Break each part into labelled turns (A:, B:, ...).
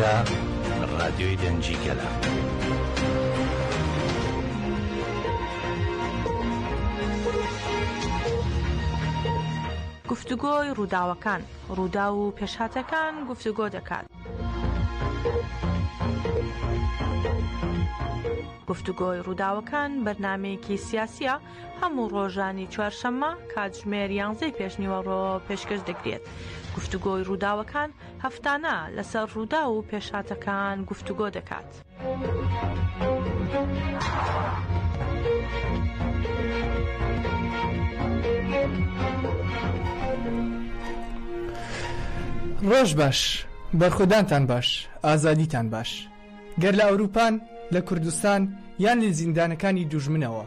A: ئێرە ڕادیۆی دەنگی گەلە.
B: گفتوگۆی ڕووداوەکان، ڕووداو و پێشهاتەکان گفتوگۆ دەکات. گفتوگۆی ڕووداوەکان بەرنامەیەکی سیاسییە هەموو ڕۆژانی چوارشەممە کاتژمێر یانزەی پێشنیوەڕۆ پێشکەش دەکرێت. گفتوگۆی ڕووداوەکان هەفتانە لەسەر ڕووداو و پێشهاتەکان گفتوگۆ دەکات.
C: ڕۆژ باش، بەرخۆدانتان باش، ئازادیتان باش. گەر لە ئەوروپان، لە کوردستان یان لە زیندانەکانی دوژمنەوە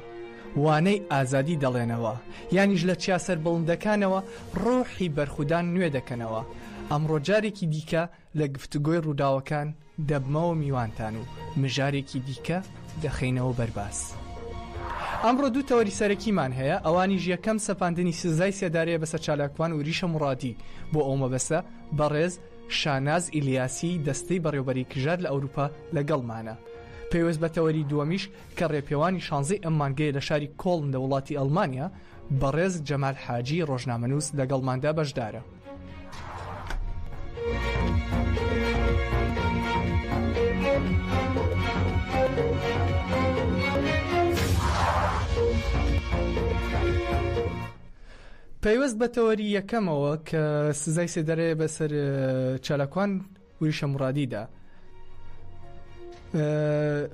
C: وانەی ئازادی دەڵێنەوە، یانیش لە چیا سەربڵندەکانەوە ڕۆحی بەرخودان نوێ دەکەنەوە، ئەمڕۆ جارێکی دیکە لە گفتوگۆی ڕووداوەکان دەبمەوە میوانتان و مژارێکی دیکە دەخەینەوە بەر باس. ئەمڕۆ دوو تەوەری سەرەکیمان هەیە، ئەوانیش یەکەم سەپاندنی سزای سێدارەیە بەسەر چالاکوان وریشە موڕادی، بۆ ئەو مەبەستە بەڕێز شاناز ئیلیاسی دەستەی بەڕێوبەری کژار لە ئەوروپا لەگەڵمانە. پەیوەست بە تەوەری دووەمیش کە ڕێپێوانی شانزەی ئەم مانگەیە لە شاری کۆڵن لە وڵاتی ئەڵمانیا، بەڕێز جەمال حاجی ڕۆژنامەنووس لەگەڵماندا بەشدارە. پەیوەست بە تەوەری یەکەمەوە کە سزای سێدارەیە بەسەر چالاکوان وریشە مورادیدا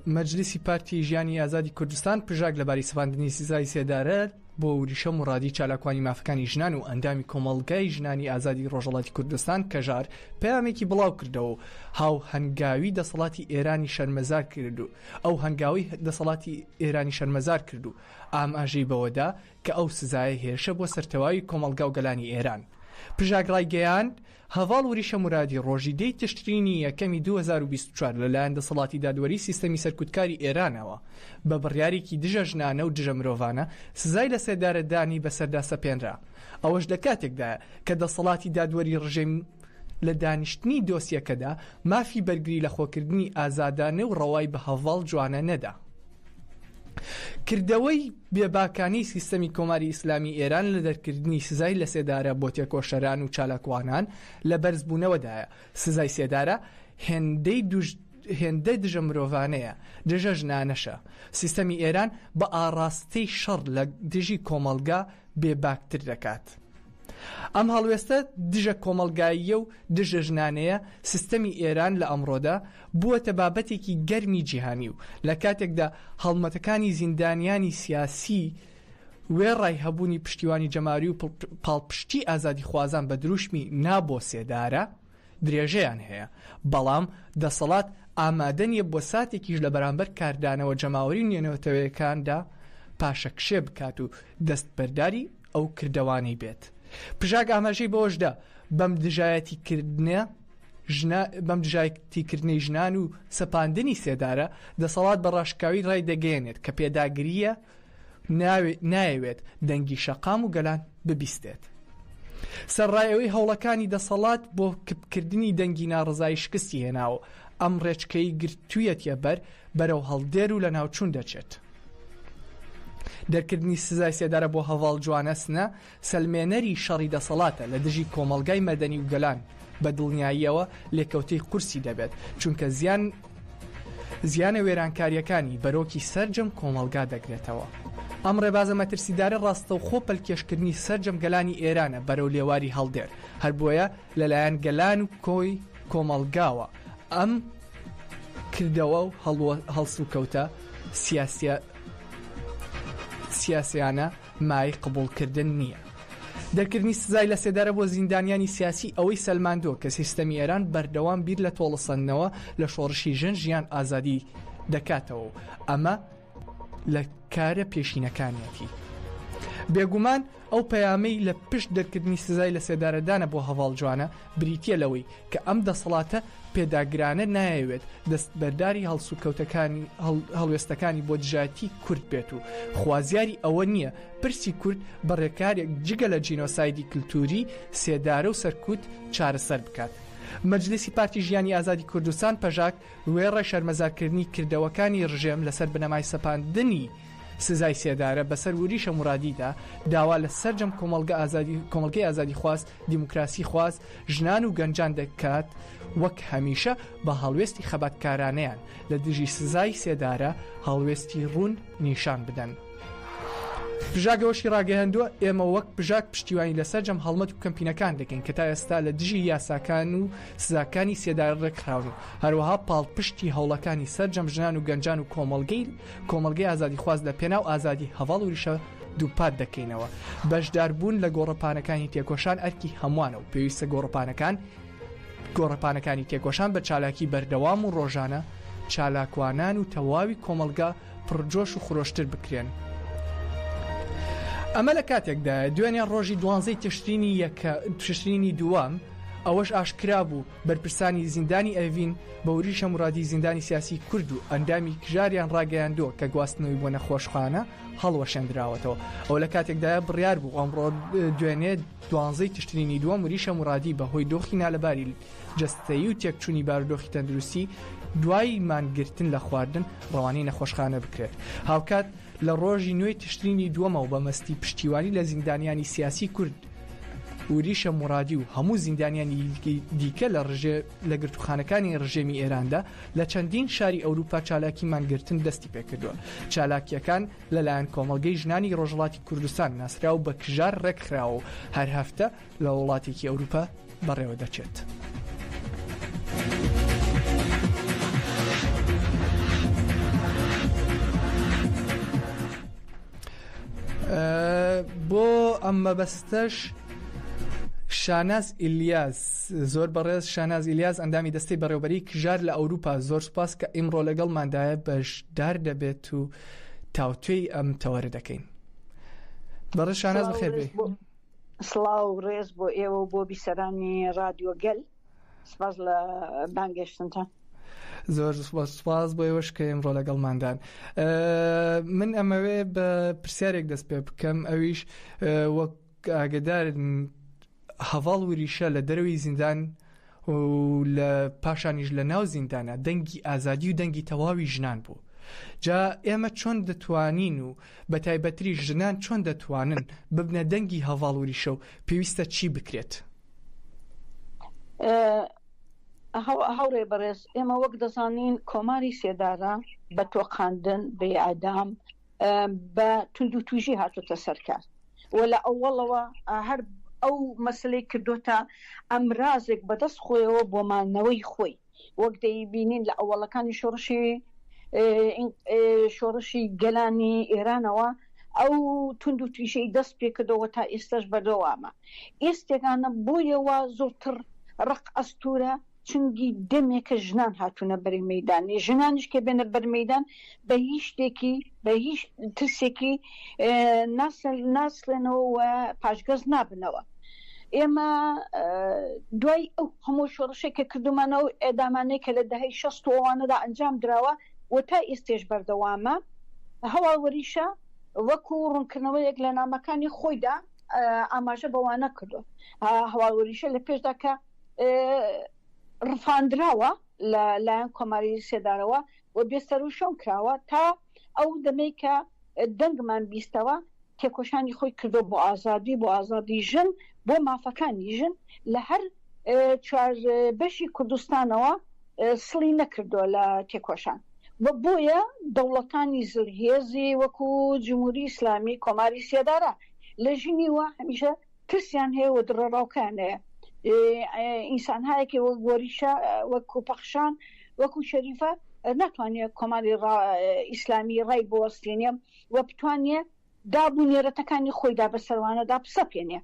C: مەجلیسی پارتی ژیانی ئازادی کوردستان پژاک لەبارەی سەپاندنی سزای سێدارە بۆ وریشە مورادی چالاکوانی مافەکانی ژنان و ئەندامی کۆمەڵگای ژنانی ئازادی ڕۆژهەڵاتی کوردستان کەژار پەیامێکی بڵاو کردەوە و هاو هەنگاوی دەسەڵاتی ئێرانی شەرمەزار کرد و ئەو هەنگاوی دەسەڵاتی ئێرانی شەرمەزار کرد و ئاماژەی بەوەدا کە ئەو سزایە هێرشە بۆ سەر تەواوی کۆمەڵگا و گەلانی ئێران. پژاک ڕایگەیاند، هەڤاڵ وریشە مورادی ڕۆژی دەی تشرینی یەکەمی 2024 لەلایەن دەسەڵاتی دادوەری سیستەمی سەرکوتکاری ئێرانەوە بە بڕیارێکی دژە ژنانە و دژە مرۆڤانە سزای لەسێدارەدانی بەسەردا سەپێنرا. ئەوەش لە کاتێکدایە کە دەسەڵاتی دادوەری ڕژێم لە دانیشتنی دۆسیەکەدا مافی بەرگری لەخۆکردنی ئازادانە و ڕەوای بە هەڤاڵ جوانە نەدا. کردەوەی بێباکانەی سیستەمی کۆماری ئیسلامی ئێران لە دەرکردنی سزای لەسێدارە بۆ تێکۆشەران و چالاکوانان لە بەرزبوونەوەدایە. سزای سێدارە هێندەی هێندە دژە مرۆڤانەیە، دژە ژنانەشە. سیستەمی ئێران بە ئاڕاستەی شەڕ لە دژی کۆمەڵگا بێباکتر دەکات. ئەم هەڵوێستە دژە کۆمەڵگاییە و دژە ژنانەیە سیستەمی ئێران لە ئەمڕۆدا بووەتە بابەتێکی گەرمی جیهانی و لە کاتێکدا هەڵمەتەکانی زیندانیانی سیاسی وێڕای هەبوونی پشتیوانی جەماوری و پاڵپشتی ئازادیخوازان بە دروشمی نا بۆ سێدارە درێژەیان هەیە، بەڵام دەسەڵات ئامادە نییە بۆ ساتێکیش لە بەرامبەر کاردانەوە جەماوەری و نێونەتەوەیەکاندا پاشەکشێ بکات و دەستبەرداری ئەو کردەوانەی بێت. پژاک ئاماژەی بەوەشدا، بەم دژایەتیکردنە ژنا بەم دژایەتیکردنەی ژنان و سەپاندنی سێدارە، دەسەڵات بە ڕاشکاوی ڕایدەگەیەنێت کە پێداگرییە نایەوێت دەنگی شەقام و گەلان ببیستێت. سەرڕای ئەوەی هەوڵەکانی دەسەڵات بۆ کپکردنی دەنگی ناڕەزایی شکستی هێناوە و ئەم ڕێچکەی گرتوویەتیە بەر، بەرەو هەڵدێر و لەناوچوون دەچێت. دەرکردنی سزای سێدارە بۆ هەڤاڵ جوانە سنە، سەلمێنەری شەڕی دەسەڵاتە لە دژی کۆمەڵگای مەدەنی و گەلان، بە دڵنیاییەوە لێکەوتەی قورسی دەبێت، چونکە زیان زیانە وێرانکارییەکانی بەرۆکی سەرجەم کۆمەڵگا دەگرێتەوە. ئەم ڕێبازە مەترسیدارە ڕاستەوخۆ پەلکێشکردنی سەرجەم گەلانی ئێرانە بەرەو لێواری هەڵدێر، هەر بۆیە لەلایەن گەلان و کۆی کۆمەڵگاوە ئەم کردەوە و هەڵسوکەوتە سیاسیە سیاسیانە مایەی قبوڵکردن نییە. دەرکردنی سزای لەسێدارە بۆ زیندانیانی سیاسی ئەوەی سەلماندووە کە سیستەمی ئێران بەردەوام بیر لە تۆڵەسەندنەوە لە شۆڕشی ژن ژیان ئازادی دەکاتەوە و ئەمە لە کارە پێشینەکانیەتی. بێگومان ئەو پەیامەی لە پشت دەرکردنی سزای لەسێدارەدانە بۆ هەڤاڵ جوانە بریتییە لەوەی کە ئەم دەسەڵاتە پێداگرانە نایەوێت دەستبەرداری هەڵسوکەوتەکانی هەڵوێستەکانی بۆ دژایەتی کورد بێت و خوازیاری ئەوە نییە پرسی کورد بە ڕێکارێک جگە لە جینۆسایدی کلتوری، سێدارە و سەرکوت چارەسەر بکات. مەجلیسی پارتی ژیانی ئازادی کوردستان، پەژاک، وێڕای شەرمەزارکردنی کردەوەکانی ڕژێم لەسەر بنەمای سەپاندنی سزای سێدارە بەسەر وریشە مورادیدا، داوا لە سەرجەم کۆمەڵگەی ئازادیخواز، دیموکراسیخواز، ژنان و گەنجان دەکات وەک هەمیشە بە هەڵوێستی خەباتکارانەیان لە دژی سزای سێدارە هەڵوێستی ڕوون نیشان بدەن. پژاک ئەوەشی ڕاگەیاندووە، ئێمە وەک پژاک پشتیوانی لە سەرجەم هەڵمەت و کەمپینەکان دەکەین کە تا ئێستا لە دژی یاساکان و سزاکانی سێدارە ڕێکخراون و هەروەها پاڵپشتی هەوڵەکانی سەرجەم ژنان و گەنجان و کۆمەڵگەی کۆمەڵگەی ئازادیخواز لە پێناو ئازادی هەڤاڵ وریشە دووپات دەکەینەوە. بەشداربوون لە گۆڕەپانەکانی تێکۆشان ئەرکی هەمووانە و پێویستە گۆڕەپانەکان گۆڕەپانەکانی تێکۆشان بە چالاکی بەردەوام و ڕۆژانە چالاکوانان و تەواوی کۆمەڵگا پڕجۆش و خرۆشتر بکرێن. ئەمە لە کاتێکدایە دوێنێ ڕۆژی دوانزەی تشرینی یەکە تشرینی دووەم ئەوەش ئاشکرا بوو بەرپرسانی زیندانی ئەڤین بە وریشە مورادی زیندانی سیاسی کورد و ئەندامی کژاریان ڕاگەیاندووە کە گواستنەوەی بۆ نەخۆشخانە هەڵوەشێندراوەتەوە. ئەوە لە کاتێکدایە بڕیار بوو ئەمڕۆ دوێنێ دوانزەی تشرینی دووەم وریشە مورادی بە هۆی دۆخی نالەباری جەستەیی و تێکچوونی بارودۆخی تەندروستی دوای مانگرتن لە خواردن ڕەوانەی نەخۆشخانە بکرێت. هاوکات لە ڕۆژی نوێی تشرینی دووەمەوە بە مەستی پشتیوانی لە زیندانیانی سیاسی کورد وریشە مورادی و هەموو زیندانیانی دیکە لە ڕژێ لە گرتووخانەکانی ڕژێمی ئێراندا لە چەندین شاری ئەوروپا چالاکی مانگرتن دەستی پێکردووە. چالاکییەکان لەلایەن کۆمەڵگەی ژنانی ڕۆژهەڵاتی کوردستان ناسراو بە کژار ڕێکخراوە و هەر هەفتە لە وڵاتێکی ئەوروپا بەڕێوە دەچێت. بۆ ئەم مەبەستەش شاناز ئیلیاس زۆر بەڕێز شاناز ئیلیاس ئەندامی دەستەی بەڕێوبەری کژار لە ئەوروپا زۆر سوپاس کە ئیمڕۆ لەگەڵماندایە بەشدار دەبێت و تاوتوێی ئەم تەوەرە دەکەین بەڕێز شاناز بەخێر بێی.
D: سڵاو و ڕێز بۆ ئێوە و بۆ بیسەرانی ڕادیۆ گەل سپاس لە بانگێشتنتان.
C: زۆر سپاس بۆ ئێوەش کە ئێمڕۆ لەگەڵماندان من ئەمەوێ بە پرسیارێک دەست پێ بکەم ئەویش وەک ئاگدارن هەڤاڵ وریشە لە دەرەوەی زیندان و لە پاشانیش لە ناو زیندانە دەنگی ئازادی و دەنگی تەواوی ژنان بوو. جا ئێمە چۆن دەتوانین و بە تایبەتریش ژنان چۆن دەتوانن ببنە دەنگی هەڤاڵ وریشە و پێویستە چی بکرێت؟
D: هاوڕێ بەڕێز ئێمە وەک دەزانین کۆماری سێدارە بە تۆقاندن بە ئیعدام بە توندوتیژی هاتۆتە سەر کار و لە ئەوەڵەوە هەر ئەو مەسلەی کردۆتە ئەمرازێک بەدەست خۆیەوە بۆ مانەوەی خۆی وەک دەیبینین لە ئەوەڵەکانی شۆڕشی شۆڕشی گەلانی ئێرانەوە ئەو توند و تیژەی دەست پێکردەوە تا ئێستاش بەردەوامە ئێستێکانە بۆیەوە زۆرتر ڕق ئەستورە چونگی دەمێکە ژنان هاتوونە بەری مەیدان، ژنانیش کە بێنە بەر مەیدان بە هیچ شتێکی بە هیچ ترسێکی ناسڵێنەوە و پاشگەز نابنەوە. ئێمە دوای ئەو هەموو شۆڕشێک کە کردومانە و ئێدامانەی کە لە دەهەی شەست و ئەوانەدا ئەنجام دراوە و تا ئێستێش بەردەوامە هەواڵ وەریشە وەکو ڕوونکردنەوەیەک لە نامەکانی خۆیدا ئاماژە بەوانە کردو هەواڵ وەریشە لە پێشدا کە ڕفاندراوە لە لایەن کۆماری سێدارەوە و بێسەروشۆن کراوە تا ئەو دەمەی کە دەنگمان بیستەوە تێکۆشانی خۆی کردو بۆ ئازادی بۆ ئازادی ژن بۆ مافەکانی ژن لە هەر چوار بەشی کوردستانەوە سڵی نەکردووە لە تێکۆشان و بۆیە دەوڵەتانی زلهێزی وەکو جمهوری ئیسلامی کۆماری سێدارە لە ژنیوە هەمیشە ترسیان هەیە و دڕەڕاوکەیان هەیە ئینسانهایەکی وەک وەریشە وەکو پەخشان وەکو شەریفە ناتوانێت کۆماری ئیسلامی ڕای بوەستێنێ و بتوانێ داب و نێرەتەکانی خۆیدا بە سەروانەدا بسەپێنێ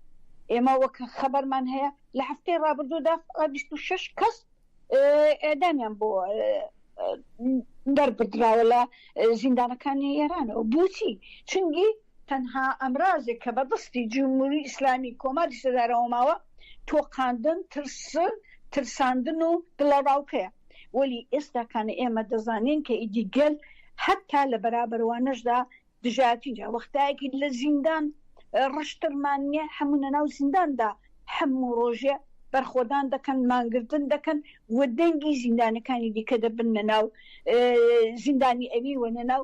D: ئێمە وەک خەبەرمان هەیە لە هەفتەی ڕابردوودا 26 کەس ئێدامیان بۆ دەربردراوە لە زیندانەکانی ئێرانەوە بۆچی چونگی تەنها ئەمرازێک کە بە دەستی جمهوری ئیسلامی کۆماری سەدارەوە ماوە تۆقاندن ترسن ترساندن و دڵەڕاوکەیە وەلی ئێستاکانە ئێمە دەزانین کە ئیدی گەل حتا لە بەرابەروانەشدا دژایەتی جا وەختایەکی لە زیندان ڕەشترمان نییە هەموو لە ناو زینداندا هەموو ڕۆژێ بە. بەرخۆدان دەکەن، مانگرتن دەکەن و دەنگی زیندانەکانی دیکە دەبن لە ناو زیندانی ئەوی و لە ناو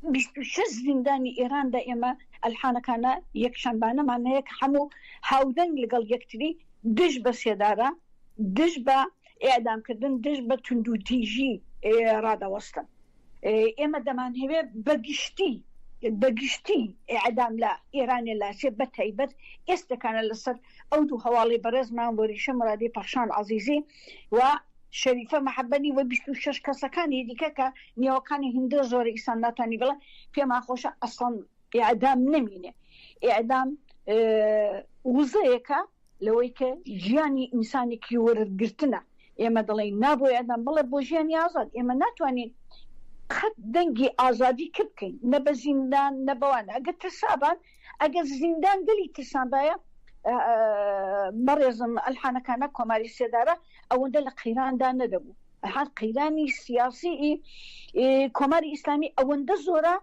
D: 26 زیندانی ئێراندا ئێمە ئەلحانەکانە یەکشەنبانەمان هەیە کە هەموو هاودەنگ لەگەڵ یەکتری دژ بە سێدارە، دژ بە ئێعدامکردن، دژ بە توندوتیژی ڕادەوەستن. ئێمە دەمانهەوێ بە گشتی بە گشتی ئێعدام لە ئێرانێ لاچێ بە تایبەت ئێستەکانە لەسەر ئەو دوو هەواڵی بەڕێزمان وەریشە مرادی پەخشان عەزیزی و شەریفە مەحەبەنی و 26 کەسەکانی دیکە کە نێوەکانی هیندە زۆرە ئیسان ناتوانانی بڵێ پێمان خۆشە ئەسڵەن ئێعدام نەمینێ ئێعدام وزەیەکە لەوەی کە ژیانی ئینسانێکی وەرگرتنە ئێمە دەڵێین نا بۆ ئێعدام بەڵێ بۆ ژیانی ئازاد ئێمە ناتوانین قەت دەنگی ئازادی کپ بکەین نە بە زیندان نە بەوان ئەگەر ترسابان ئەگەر زیندان گەلی ترسانبایە بەڕێزم ئەلحانەکانە کۆماری سێدارە ئەوەندە لە قەیراندا نەدەبوو هەر قەیرانی سیاسی کۆماری ئیسلامی ئەوەندە زۆرە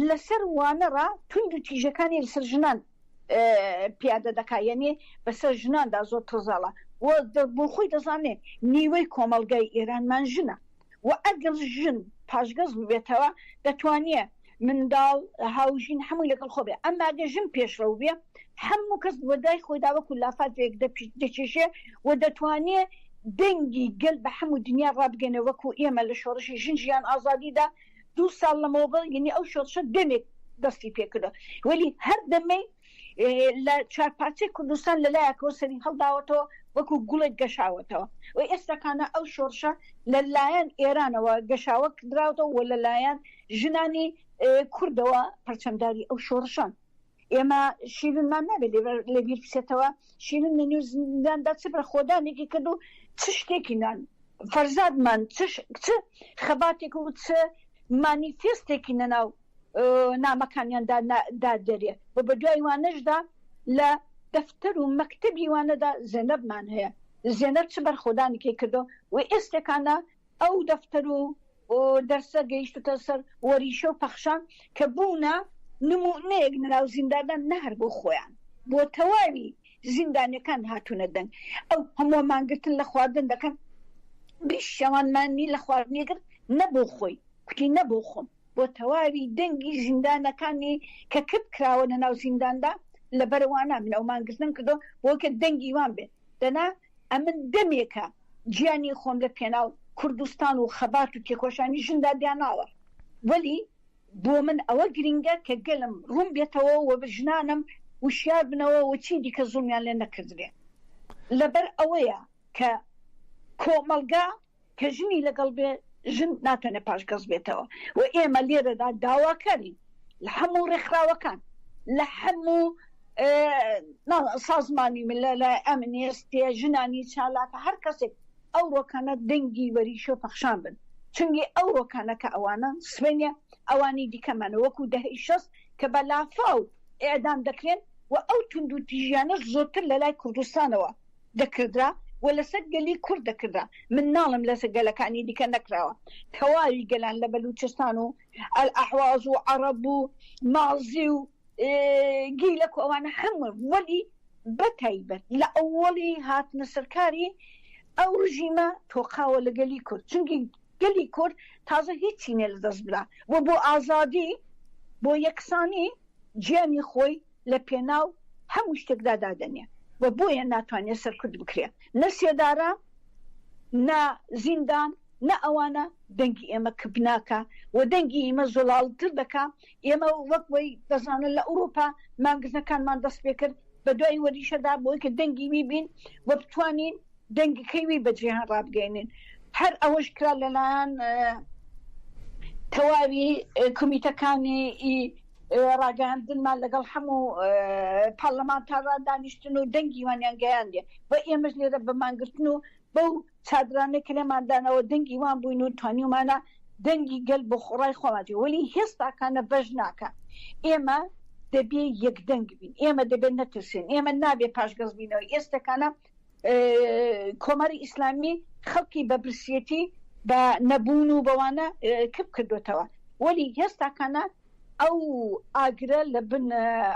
D: لەسەر وانەڕا توند و تیژەکانی لەسەر ژنان پیادە دەکا یەنێ بەسەر ژناندا زۆر تڕزاڵە و بۆ خۆی دەزانێ نیوەی کۆمەڵگای ئێرانمان ژنە و ئەگەر ژن پاشگەز ببێتەوە دەتوانێ منداڵ هاوژین هەمووی لەگەڵ خۆ بێ ئەمما گە ژن پێشڕەو بێ هەموو کەس بەدای خۆیدا وەکو لافاجێک دەکێشێ و دەتوانێ دەنگی گەل بە هەموو دنیا ڕابگەنێ وەکو ئێمە لە شۆڕشی ژن ژیان ئازادیدا دوو ساڵ لەمەوبەر یعنی ئەو شۆڕشە دەمێک دەستی پێکردو وەلی هەر دەمەی لە چوارپارچەی کوردستان لەلایەکەوە سەری هەڵداوەتەوە وەکو گوڵێک گەشاوەتەوە و ئێستاکانە ئەو شۆڕشە لەلایەن ئێرانەوە گەشاوە دراوەتەوە و لەلایەن ژنانی کوردەوە پەرچەمداری ئەو شۆڕشان ئێمە شیرنمان نابێت لەبیر بچێتەوە شیرن لە نێو زینداندا چ بەرخۆدانێکی کرد و چ شتێکی نان فەرزادمان چ خەباتێک و چ مانیفێستێکی نەناو نامەکانیاندا دادەرێ و بە دوای وانەشدا لە دەفتەر و مەکتەبی وانەدا زێنەبمان هەیە زێنەب چ بەرخۆدانێکی کردو و ئێستەکانە ئەو دەفتەر و دەرسە گەیشتوتە سەر وەریشە و پەخشان کە بوونە نموونەیەک لەناو زینداندا نە هەر بۆ خۆیان بۆ تەواوی زیندانیەکان هاتوونە دەنگ ئەو هەمووە مانگرتن لە خواردن دەکەن بیست شەوان مانی لە خواردنی گرت نە بۆ خۆی کوتی نە بۆ خۆم بۆ تەواوی دەنگی زیندانەکانی کە کپ کراوە لە ناو زینداندا لەبەرەوانە من ئەو مانگرتنم کردو بۆ کە دەنگی وان بێ دەنا ئەمن دەمێکە گیانی خۆم لە پێناو کوردستان و خەبات و تێکۆشانی ژندا داناوە وەلی بۆ من ئەوە گرینگە کە گەلم ڕوون بێتەوە و ژنانم وشیار بنەوە و چی دیکە زوڵمیان لێ نەکردرێ لەبەر ئەوەیە کە کۆمەڵگا کە ژنی لەگەڵ بێ ژن ناتوانێت پاشگەز بێتەوە و ئێمە لێرەدا داواکارین لە هەموو ڕێکخراوەکان لە هەموو سازمانی ملە لە ئەمنێستێ ژنانی چالاکە هەر کەسێک ئەو ڕۆکانە دەنگی وەریشە و پەخشان بن چونگی ئەو ڕۆکانە کە ئەوانە سبەینێ ئەوانی دیکەمانە وەکو دەهەی شەست کە بە لافاو ئێعدام دەکرێن و ئەو توندوتیژیانەش زۆرتر لە لای کوردستانەوە دەکردرا و لەسەر گەلی کورد دەکردرا من ناڵێم لەسەر گەلەکانی دیکە نەکراوە تەواوی گەلان لە بەلوچستان و ئەلئەحواز و عەڕەب و مازی و گیلەک و ئەوانە هەموو وەلی بەتایبەت لە ئەوەڵی هاتنە سەرکاری ئەو ڕژیمە تۆقاوە لە گەلی کورد چونکی گەلی کورد تازە هیچی نیە لە دەست بدا و بۆ ئازادی بۆ یەکسانی گیانی خۆی لە پێناو هەموو شتێکدا دادەنێ و بۆیە ناتوانێت سەرکوت بکرێ نە سێدارە نە زیندان نە ئەوانە دەنگی ئێمە کپ ناکا و دەنگی ئیمە زوڵاڵتر دەکا ئێمە وەک وەی دەزانن لە ئوروپا مانگرتنەکانمان دەست پێ کرد بە دوای وەریشەدا بۆی کە دەنگی وی بین و بتوانین دەنگەکەی وی بە جیهان ڕابگەینین هەر ئەوەش کرا لەلایەن تەواوی کۆمیتەکانی ڕاگەیاندنمان لەگەڵ هەموو پارلەمانتاران دانیشتن و دەنگی وانیان گەیاندێ و ئێمەش لێرە بە مانگرتن و بەو چادرانەی کە لێمان دانەوە دەنگی وان بووین و توانیومانە دەنگی گەل بۆ خۆڕای خۆمان جێ وەلی هێستاکانە بەش ناکا ئێمە دەبێ یەک دەنگ بین ئێمە دەبێت نەترسین ئێمە نابێ پاشگەز بینەوە ئێستەکانە کۆماری ئیسلامی خەڵکی بە برسیەتی بە نەبوون و بەوانە کپ کردوتەوە وەلی هێستاکانە ئەو ئاگرە لە بن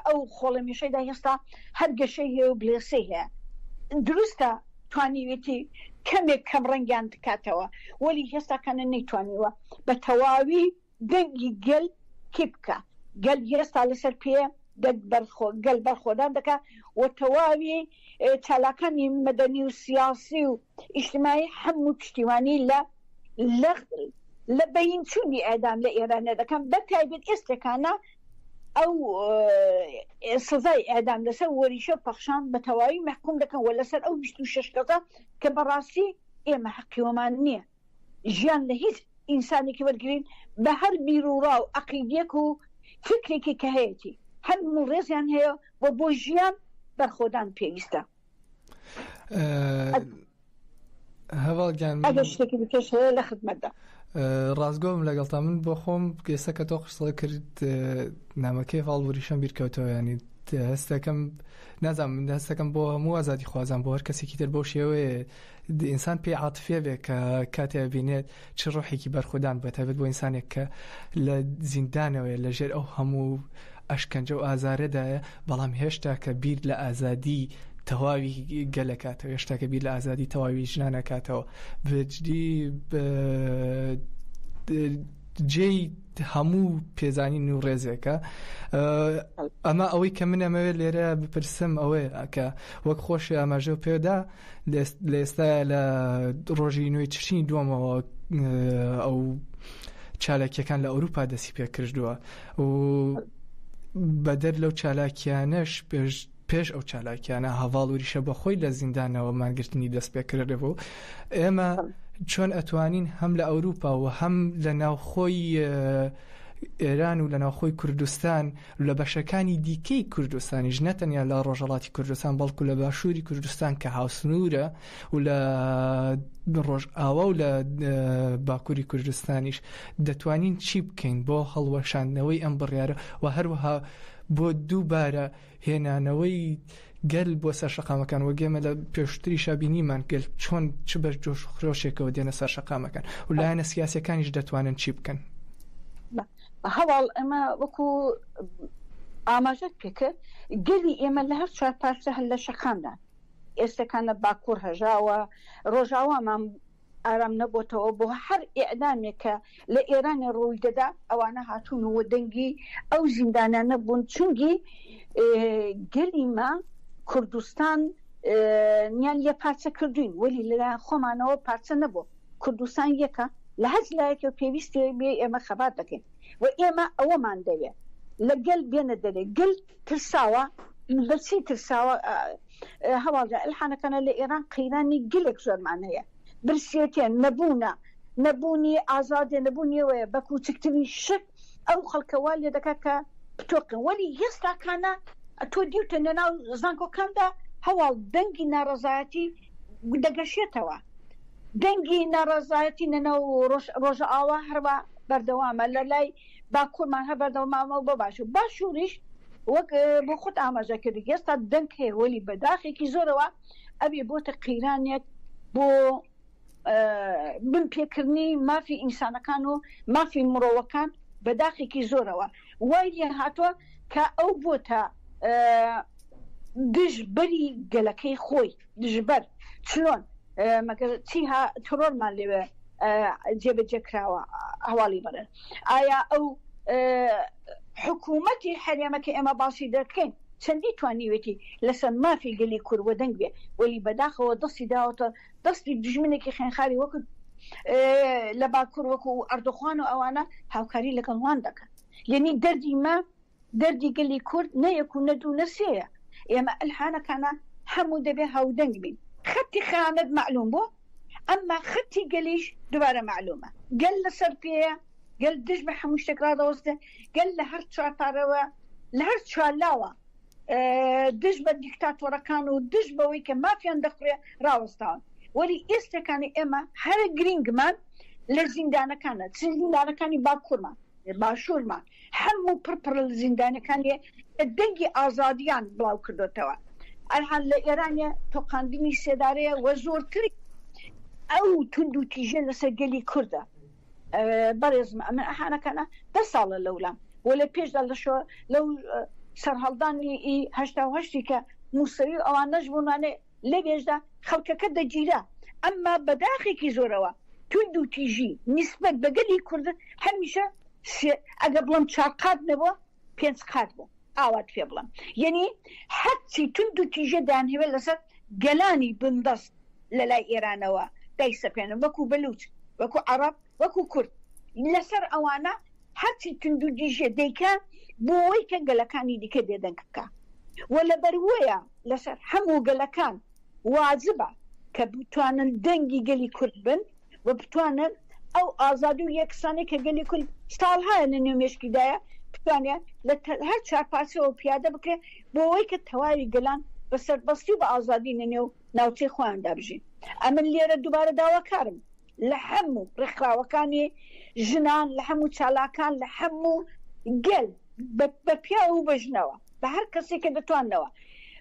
D: ئەو خۆڵەمێشەیدا هێستا هەر گەشەی هەیە و بلێسەی هەیە. دروستە توانیوێتی کەمێک کەم ڕەنگیان بکاتەوە وەلی هێستاکانە نەیتوانیوە بە تەواوی دەنگی گەل کپ بکا. گەل هێستا لەسەر پێیە، گەل بەرخۆدان دەکا و تەواوی چالاکانی مەدەنی و سیاسی و ئیجتماعی هەموو پشتیوانی لە لە بەین چوونی ئێعدام لە ئێرانە دەکەن بە تایبەت ئێستەکانە ئەو سزای ئێعدام لەسەر وەریشە و پەخشان بە تەواوی مەحکوم دەکەن و لەسەر ئەو 26 کەسە کە بەڕاستی ئێمە حەقی وەمان نییە ژیان لە هیچ ئینسانێکی وەرگرین بە هەر بیروڕا و عەقیدیەک و فکرێکی کە هەیەتی هەموو ڕێزیان هەیە و بۆ ژیان بەرخۆدان پێویستە.
C: هەڤاڵ گیان
D: ئەگەر شتێکی دیکەش هەیە لە خدمەتدا.
C: ڕاستگۆم لەگەڵتا من بۆ خۆم ئێستا کە تۆ قسە کرد نامەکەی هەڤاڵ وریشەم بیرکەوتەوە ینی هەستەکەم نازانم من هەستەکەم بۆ هەموو ئازادی خوازان بۆ هەر کەسێکی تر بۆ شێوەیە ئینسان پێی عاتفیە بێ کە کاتێ بینێت چ ڕۆحێکی بەرخۆدان بە تایبەت بۆ ئینسانێک کە لە زیندانەوەیە لە ژێر ئەو هەموو ئەشکەنجە و ئازارەدایە بەڵام هێشتا کە بیر لە ئازادی تەواوی گەلەکاتەوە هێشتا کە بیر لە ئازادی تەواوی ژنانەکاتەوە بەجدی جێی هەموو پێزانین و ڕێزێکە ئەمە ئەوەی کە من ئەمەوێت لێرە بپرسم ئەوەیە کە وەک خۆشی ئاماژە پێدا لە ئێستا لە ڕۆژی نوێی تشرینی دووەمەوە ئەو چالاکیەکان لە ئەوروپا دەستی پێکردووە و بەدەر لەو چالاکیانەش پێش پێش ئەو چالاکیانە هەڤاڵ وریشە بەخۆی لە زیندانەوە مانگرتنی دەست پێکردبوو ئێمە چۆن ئەتوانین هەم لە ئەوروپا و هەم لە ناوخۆی ئێران و لە ناوخۆی کوردستان لە بەشەکانی دیکەی کوردستانیش نە تەنیا لە ڕۆژهەڵاتی کوردستان بەڵکو لە باشووری کوردستان کە هاوسنوورە و لە ڕۆژئاوا و لە باکووری کوردستانیش دەتوانین چی بکەین بۆ هەڵوەشاندنەوەی ئەم بڕیارە و هەروەها بۆ دووبارە هێنانەوەی گەل بۆ سەر شەقامەکان وەک ئێمە لە پێشتریشا بینیمان گەل چۆن چ بە جۆش و خرۆشێکەوە دێنە سەر شەقامەکان و لایەنە سیاسیەکانیش دەتوانن چی بکەن؟
D: هەواڵ ئەمە وەکو ئاماژەت پێکرد گەلی ئێمە لە هەر چوار پارچە هەر لە شەقامدان ئێستەکانە باکوور هەژاوە ڕۆژاوامان ئارام نەبۆتەوە بۆ هەر ئیعدامێک کە لە ئێرانێ ڕووی دەدا ئەوانە هاتوون و دەنگی ئەو زیندانانە بوون چونگی گەلی مە کوردستان نیان لێ پارچە کردوین وەلی لەلایەن خۆمانەوە پارچە نەبوو کوردستان یەکە لە هەچ لایەکەوە پێویستی بێ ئێمە خەبات دەکەین و ئێمە ئەوەمان دەوێ لە گەل بێنە دەرێ گەل ترساوە بەچی ترساوە هەواڵ ئەلحانەکانە لە ئێران قەیرانی گلێک زۆرمان هەیە برسێتێ نەبوونە نەبوونی ئازادێ نەبوونیەوەیە بە کوچکترین شت ئەو خەڵکە وا لێ دەکات کە بتۆقن وەلی هێستاکانە تۆ دیوتە لەناو زانکۆکاندا هەواڵ دەنگی ناڕەزایەتی دەگەشێتەوە دەنگی ناڕەزایەتی لەناو ڕۆژئاوا هەروە بەردەوامە لە لای باکوورمان هەر بەردەوامە بۆ باشوور باشووریش وەک بۆ خۆت ئاماژە کردی ئێستا دەنگ هەیە وەلی بەداخێکی زۆرەوە ئەوێ بۆتە قەیرانێک بۆ بنپێکردنی مافی ئینسانەکان و مافی مرۆوەکان بەداخێکی زۆرەوە وای لێ هاتووە کە ئەو بۆتە دژبەری گەلەکەی خۆی دژبەر چلۆن مەگەر چی ها ترۆرمان لێوێ جێبەجێ کراوە هەواڵی بەڕێز ئایا ئەو حکوومەتی هەرێمە کە ئێمە باسی دەکەین چەندی توانیوێتی لەسەر مافی گەلی کورد وەدەنگ بێ وەلی بەداخەوە دەستی داوەتە دەستی دژمنێکی خوێنخاری وەکو لە باکوور وەکو ئەردۆخان و ئەوانە هاوکاری لەگەڵ وان دەکەن یعنی دەردی مە دەردی گەلی کورد نە یەک و نە دوو نە سێیە ئێمە ئەلحانەکانە هەموو دەبێ هاودەنگ بین خەتی خەیانەت مەعلوم بوو ئەمما خەتی گەلیش دوبارە مەعلومە گەل لەسەر پێیە گەل دژ بە هەموو شتێک ڕادەوەستێ گەل لە هەر چوار پارەوە لە هەر چوار لاوە دژ بە دیکتاتۆرەکان و دژ بەوەی کە مافیان دەخورێ ڕاوەستاون وەلی ئێستەکانی ئێمە هەرە گرینگمان لە زیندانەکانە چ زیندانەکانی باکوورمان باشوورمان هەموو پڕ پڕ لە زیندانەکانی دەنگی ئازادیان بڵاو کردوتەوە ئەرهان لە ئێرانە تۆقاندنی سێدارەیە وە زۆرتری ئەو توند و تیژە لەسەر گەلی کوردە بەڕێزم ئەمن ئەحانەکانە دە ساڵە لەولام و لە پێشدا لە شۆ لەو سەرهەڵدانی ئی هەشتا و هەشتی کە موسەوی و ئەوانەش بوونانێ. لەوێشدا خەڵکەکە دەگیرا، ئەمما بە داخێکی زۆرەوە توندوتیژی نیسبەت بە گەلی کورد هەمیشە سێ ئەگەر بڵێم چارقات نەبووە پێنج قات بوو ئاوات پێ بڵێم یەنی هەرچی توندوتیژە دەیانهەوێت لەسەر گەلانی بندەست لە لای ئێرانەوە دایسەپێنن وەکوو بەلووچ وەکوو عەڕەب وەکوو کورد لەسەر ئەوانە هەرچی توندوتیژیە دەیکا بۆوەی کە گەلەکانی دیکە بێدەنگ بکا و لەبەروەیە لەسەر هەموو گەلەکان واجبە کە بتوانن دەنگی گەلی کورد بن و بتوانن ئەو ئازادی و یەکسانی کە گەلی کورد ساڵهایە لە نێو مێشکیدایە بتوانێت لە هەر چارپارچەوە پیادە بکرێت بۆ ئەوەی کە تەواوی گەلان بە سەربەستی و بە ئازادی لە نێو ناوچەی خۆیاندا بژین. ئەمن لێرە دووبارە داواکارم لە هەموو ڕێکخراوەکانی ژنان، لە هەموو چالاکان، لە هەموو گەل بە پیاو و بە ژنەوە، بە هەر کەسێک کە دەتواننەوە،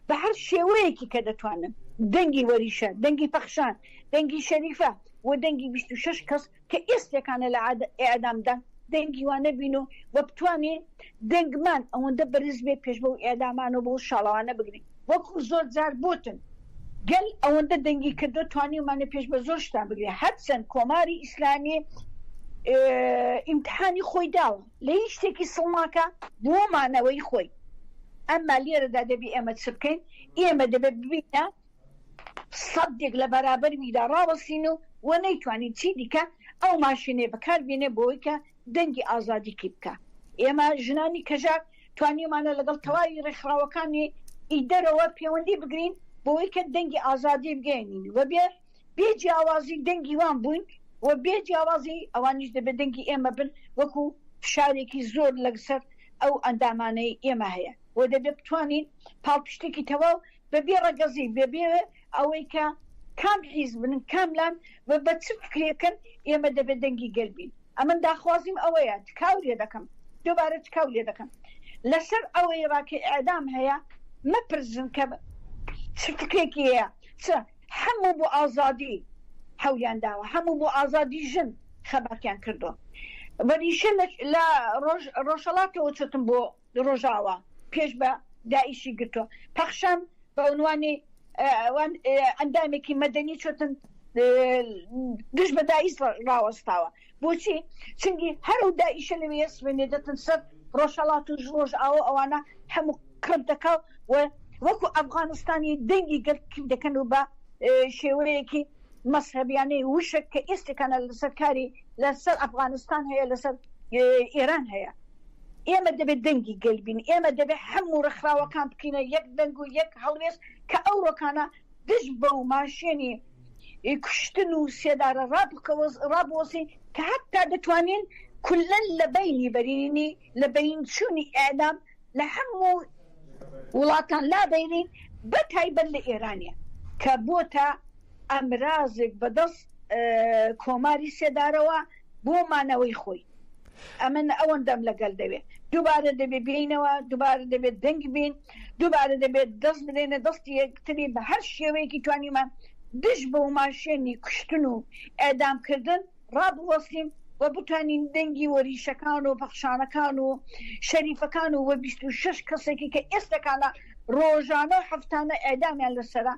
D: بە هەر شێوەیەکی کە دەتوانن دەنگی وەریشە، دەنگی پەخشان، دەنگی شەریفە و دەنگی 26 کەس کە ئێستێکانە لە ئێعدامدان دەنگی وانە بین و و بتوانین دەنگمان ئەوەندە بەرز بێ پێش بەو ئێعدامان و بەو شاڵاوانە بگرین وەکو زۆر جار بۆتن گەل ئەوەندە دەنگی کردو توانیومانە پێش بە زۆر شتان بگرێ هەرچەند کۆماری ئیسلامی ئیمتحانی خۆی داوە لە هیچ شتێکی سڵ ناکا بۆ مانەوەی خۆی ئەمما لێرەدا دەبی ئێمە چ بکەین ئێمە دەبێت ببینە سەدێک لە بەرابەر ویدا ڕاوەستین و و نەیتوانین چی دیکە ئەو ماشینەی بەکار بێنێ بۆی کە دەنگی ئازادی کی بکا. ئێمە ژنانی کەژاک توانیومانە لەگەڵ تەواوی ڕێکخراوەکانی ی دەرەوە پێوەندی بگرین بۆی کە دەنگی ئازادی بگەیەنین و بێ بێ جیاوازی دەنگی وان بووین و بێ جیاوازی ئەوانیش دەبێت دەنگی ئێمە بن وەکو فشارێکی زۆر لەسەر ئەو ئەندامانەی ئێمە هەیە و دەبێت بتوانین پاڵپشتێکی تەواو بە بێ ڕەگەزی بێ بێ ئەوەی کە کام حیزبن کام لان و بە چ فکرێکن ئێمە دەبێت دەنگی گەل بین ئەمن داخوازیم ئەوەیە تکاو لێ دەکەم دووبارە تکاو لێ دەکەم لەسەر ئەوەی ڕا کە ئێعدام هەیە مەپرسن کە چ فکرێکی هەیە چ هەموو بۆ ئازادی حەولیان داوە هەموو بۆ ئازادی ژن خەباتیان کردووە وەریشە لە ڕۆژ ڕۆژهەڵاتەوە چۆتم بۆ ڕۆژاوا پێش بە داعشی گرتووە پەخشان بە عنوانی ئەندامێکی مەدەنی چۆتن دژ بە داعش ڕاوەستاوە بۆچی چنگی هەر و داعشە لەوێ سوێنێ دەتن سەر ڕۆژهەڵات و ڕۆژ ئاوە ئەوانە هەموو کڕ دەکا و وەکو ئەفغانستانی دەنگی گەل کپ دەکەن و بە شێوەیەکی مەسهەبیانەی وشک کە ئێستێکانە لەسەر کاری لەسەر ئەفغانستان هەیە لەسەر ئێران هەیە ئێمە دەبێت دەنگی گەل بین، ئێمە دەبێت هەموو ڕێکخراوەکان بکەینە یەک دەنگ و یەک هەڵوێست کە ئەوڕۆکانە دژ بەو ماشێنی کوشتن و سێدارە ڕابوەستین کە هەتا دەتوانین کولەن لە بەینی بەرینی لە بەین چوونی ئێعدام لە هەموو وڵاتان لابەرین بە تایبەت لە ئێرانێ کە بۆتە ئامرازێک بەدەست کۆماری سێدارەوە بۆ مانەوەی خۆی. ئەمن ئەوەندەم لەگەل دەوێ دووبارە دەبێ بێینەوە دووبارە دەبێت دەنگ بین دووبارە دەبێت دەست بدەینە دەستی یەکتری بە هەر شێوەیەکی توانیمان دژ بەو ماشێنی کوشتن و ئێدامکردن ڕابوەستین و بتوانین دەنگی وەریشەکان و پەخشانەکان و شەریفەکان و وە 26 کەسێکی کە ئێستەکانە ڕۆژانە و هەفتانە ئێدامیان لەسەرە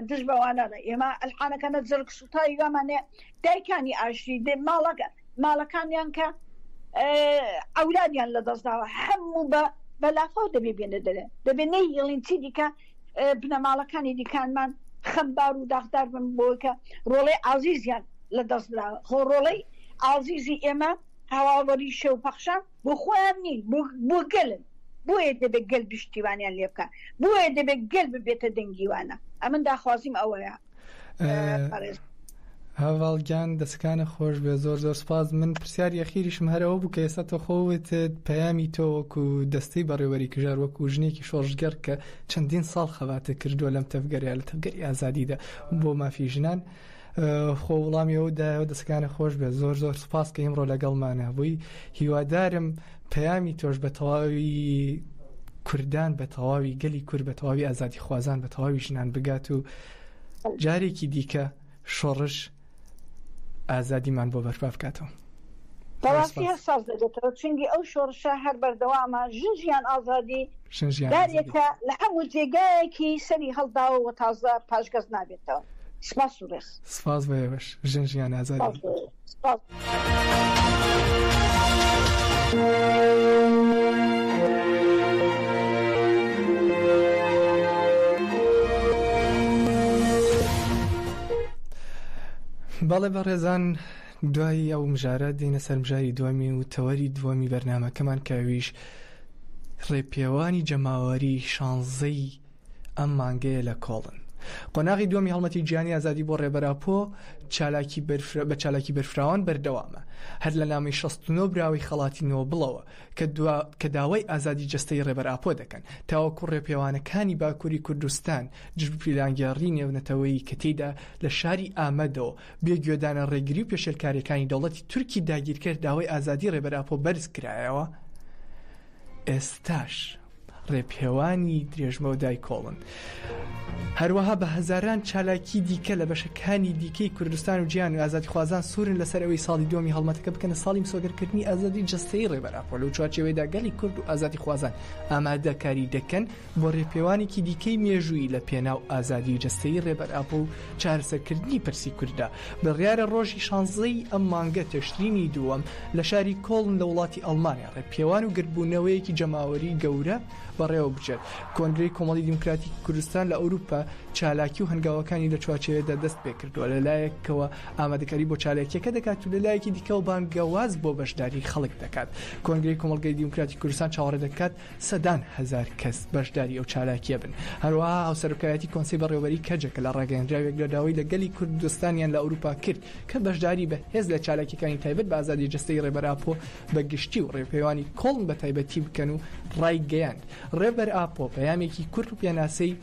D: دژ بەوانە ئێمە ئەلحانەکەنە جەرگ سوتاوی وامانەیە دایکانی ئاشتی ماڵەکە ماڵەکانیان کە ئەولادیان لە دەستداوە هەموو بە بەلافاو دەبێ بێنە دەرێ دەبێ نەیهێڵین چی دیکە بنەماڵەکانی دیکانمان خەمبار و داخدار بن بۆی کە ڕۆڵەی ئازیزیان لە دەست دراوە خۆ ڕۆڵەی ئازیزی ئێمە هەواڵوەری شێو پەخشان بۆ خۆیان نین بۆ گەلن بۆیە دەبێت گەل پشتیوانیان لێ بکە بۆیە دەبێت گەل ببێتە دەنگیوانە ئەمن داخوازیم ئەوەیە
C: هەڤاڵ گیان دەستەکانت خۆش بێ زۆر زۆر سپاس من پرسیاری ئەخیریشم هەرەوە بوو کە ئێستا تۆ خۆوتت پەیامی تۆ وەکو دەستەی بەڕێوەری کژار وەکو ژنێکی شۆڕشگێڕ کە چەندین ساڵ خەباتت کردووە لەم تەڤگەرە لە تەڤگەری ئازادیدا بۆ مافی ژنان خۆ وڵامی ئەو دایەوە دەستەکانت خۆش بێت زۆر زۆر سپاس کە ئیمڕۆ لەگەڵمانە بووی هیوادارم پەیامی تۆش بە تەواوی کوردان بە تەواوی گەلی کورد بە تەواوی ئازادیخوازان بە تەواوی ژنان بگات و جارێکی دیکە شۆڕش ئازادیمان بۆ بەرپا بکاتەوە.
D: بەڕاستی هەر ساز دەبێتەوە چونگی ئەو شۆڕشە هەر بەردەوامە ژن ژیان ئازادی دارێکە لە هەموو جێگایەکی سەری هەڵداوە و تازە پاشگەز نابێتەوە. سپاس و ڕێز.
C: سپاس بۆ ئێوەش. ژن ژیان ئازادی.
D: سپاس.
C: بەڵێ بەڕێزان دوای ئەو مژارە دێینە سەر مژاری دووەمی و تەوەری دووەمی بەرنامەکەمان کە ئەویش ڕێپێوانی جەماوەری شانزەی ئەم مانگەیە لە کۆڵن. قۆناغی دووەمی هەڵمەتی جیهانی ئازادی بۆ ڕێبەر ئاپۆ چالاکی بە چالاکی بەرفراوان بەردەوامە. هەر لە نامەی 69 براوەی خەڵاتی نۆبڵەوە کە کە داوای ئازادی جەستەی ڕێبەر ئاپۆ دەکەن تاوەکو ڕێپێوانەکانی باکووری کوردستان دژ بە پیلانگێڕی نێونەتەوەیی کە تێیدا لە شاری ئامەدەوە بێ گوێدانە ڕێگری و پێشێلکارییەکانی دەوڵەتی تورکی داگیرکەر داوای ئازادی ڕێبەر ئاپۆ بەرز کرایەوە، ئێستاش ڕێپێوانی درێژمەودای کۆڵن. هەروەها بە هەزاران چالاکی دیکە لە بەشەکانی دیکەی کوردستان و جیهان و ئازادیخوازان سوورن لەسەر ئەوەی ساڵی دووەمی هەڵمەتەکە بکەنە ساڵی مسۆگەرکردنی ئازادی جەستەیی ڕێبەر ئاپۆ. لەو چوارچێوەیەدا گەلی کورد و ئازادیخوازان ئامادەکاری دەکەن بۆ رێپێوانێکی دیکەی مێژوویی لە پێناو ئازادیی جەستەیی رێبەر ئاپۆ و چارەسەرکردنی پرسی کورددا، بڕیارە رۆژی شانزەی ئەم مانگە تشرینی دووەم لە شاری کۆڵن لە وڵاتی ئەڵمانیا رێپێوان و گردبوونەوەیەکی جەماوەری گەورە بەڕێوەبچێت. کۆنگرەی کۆمەڵی دیموکراتیکی کوردستان لە ئەوروپا چالاکی و هەنگاوەکانی لە چوارچێوەیەدا دەست پێکردووە، لە لایەکەوە ئامادەکاری بۆ چالاکییەکە دەکات و لە لایەکی دیکەوە بانگەواز بۆ بەشداری خەڵک دەکات. کۆنگرەی کۆمەڵگەی دیموکراتی کوردستان چاوەڕێ دەکات سەدان هەزار کەس بەشداری ئەو چالاکییە بن. هەروەها هاوسەرۆکایەتی کۆنسەی بەڕێوەبەریی کەجەکە لە ڕاگەیەندراوێکدا داوای لە گەلی کوردستانیان لە ئەوروپا کرد کە بەشداری بەهێز لە چالاکییەکانی تایبەت بە ئازادی جەستەیی ڕێبەر ئاپۆ بە گشتی و ڕێپێوانی کۆڵن بە تایبەتی بکەن و ڕایگەیاند ڕێبەر ئاپۆ پەیامێکی کورت و پێناسەی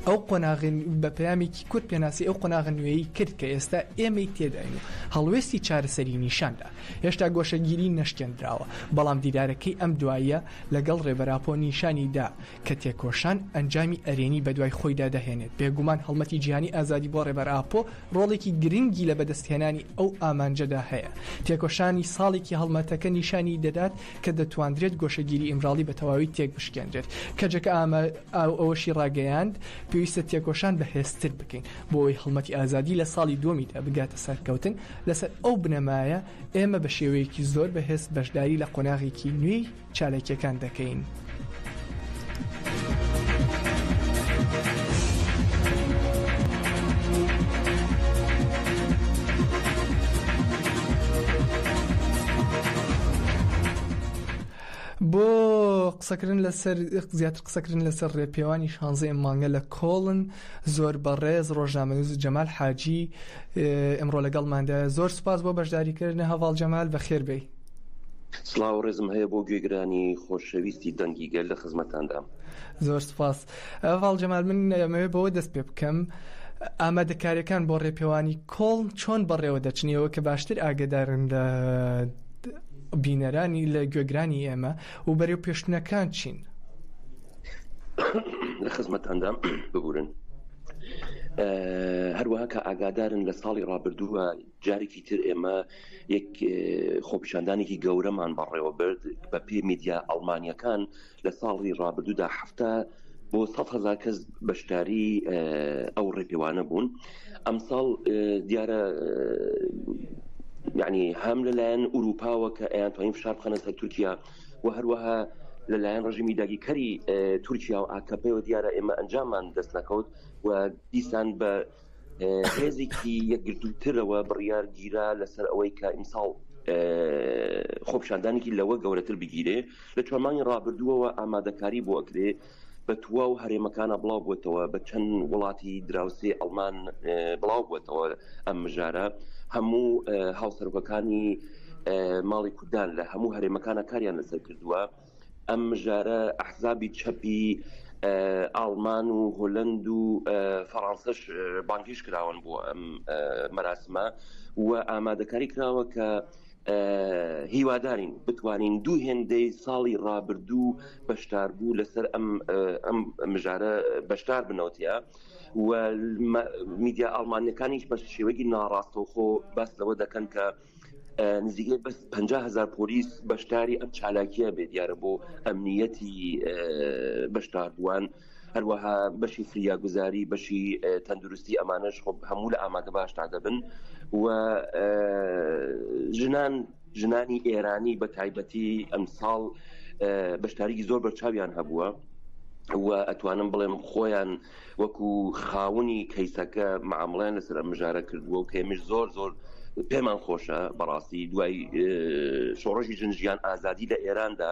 C: ئەو قۆناغ بە پەیامێکی کورت پێناسی ئەو قۆناغە نوێی کرد کە ئێستا ئێمەی تێداین و هەڵوێستی چارەسەری نیشاندا. هێشتا گۆشەگیری نەشکێندراوە، بەڵام دیدارەکەی ئەم دواییە لەگەڵ ڕێبەر ئاپۆ نیشانی دا کە تێکۆشان ئەنجامی ئەرێنی بەدوای خۆیدا دەهێنێت. بێگومان هەڵمەتی جیهانی ئازادی بۆ ڕێبەر ئاپۆ ڕۆڵێکی گرنگی لە بەدەستهێنانی ئەو ئامانجەدا هەیە. تێکۆشانی ساڵێکی هەڵمەتەکە نیشانی دەدات کە دەتواندرێت گۆشەگیری ئیمراڵی بە تەواوی تێکبشکێنرێت. کەجەکە ئەوەشی ڕاگەیاند، پێویستە تێکۆشان بەهێزتر بکەین بۆ ئەوەی هەڵمەتی ئازادی لە ساڵی دووەمیدا بگاتە سەرکەوتن، لەسەر ئەو بنەمایە ئێمە بە شێوەیەکی زۆر بەهێز بەشداری لە قۆناغێکی نوێی چالاکییەکان دەکەین. بۆ قسەکردن لەسەر زیاتر قسەکردن لەسەر ڕێپێوانی شانزەی ئەم مانگە لە کۆڵن زۆر بەڕێز ڕۆژنامەنووس جەمال حاجی ئەمڕۆ لەگەڵماندایە زۆر سوپاس بۆ بەشداریکردن هەڤاڵ جەمال بەخێر بێی.
E: سڵاو و ڕێزم هەیە بۆ گوێگرانی خۆشەویستی دەنگی گەل لە خزمەتاندام.
C: زۆر سوپاس هەڤاڵ جەمال من ئەمەوێ بەوە دەست پێ بکەم ئامادەکاریەکان بۆ ڕێپێوانی کۆڵن چۆن بەڕێوە دەچنیەوە کە باشتر ئاگدارن لە بینەرانی لە گوێگرانی ئێمە و بەرەو پێشتنەکان چین؟
E: لە خزمەتاندام ببورن هەروەها کە ئاگادارن لە ساڵی ڕابردووە جارێکی تر ئێمە یەک خۆپیشاندانێکی گەورەمان بەڕێوە برد بە پێی میدیا ئەڵمانیەکان لە ساڵی ڕابردوودا هەفتا بۆ هزار کەس بەشداری ئەو ڕێپێوانە بوون ئەمساڵ دیارە یعنی هەم لەلایەن ئوروپاوە کە ئەیان توانین فشار بخەنە سەر تورکیا و هەروەها لەلایەن ڕژیمی داگیرکەری تورکیا و ئاکەپەوە دیارە ئێمە ئەنجاممان دەست نەکەوت و دیسان بە هێزێکی یەکگرتووترەوە بڕیار گیرا لەسەر ئەوەی کە ئیمساڵ خۆپیشاندانێکی لەوە گەورەتر بگیرێ لە چوارمانگی ڕابردووەوە ئامادەکاری بۆ ئەکرێ بە تواو هەرێمەکانە بڵاو بووەتەوە بە چەند وڵاتی دراوسێ ئەڵمان بڵاو بووەتەوە ئەم مژارە هەموو هاوسەرۆکەکانی ماڵی کوردان لە هەموو هەرێمەکانە کاریان لەسەر کردووە ئەم مژارە ئەحزابی چەپی ئاڵمان و هۆلند و فەڕانسەش بانگهێشت کراون بۆ ئەم مەراسمە و ئامادەکاری کراوە کە هیوادارین بتوانین دوو هێندەی ساڵی ڕابردوو بەشداربوو لەسەر ئەم ئەم مژارە بەشدار بنەوتە و میدیا ئەڵمانیەکانیش بە شێوەیەکی ناڕاستەوخۆ باس لەوە دەکەن کە. نزیکەی بەس 50 هزار پۆلیس بەشداری ئەم چالاکیە بێ دیارە بۆ ئەمنیەتی بەشداربووان هەروەها بەشی فریاگوزاری بەشی تەندروستی ئەمانەش خۆ هەموو لە ئامادە باشدا دەبن و ژنان ژنانی ئێرانی بە تایبەتی ئەمساڵ بەشداریی زۆر بەرچاویان هەبووە و ئەتوانم بڵێم خۆیان وەکو خاونی کەیسەکە معامڵیان لەسەر ئەم مژارە کردووە و کەمیش زۆر زۆر پێمان خۆشە بەڕاستی دوای شۆڕشی ژن ژیان ئازادی لە ئێراندا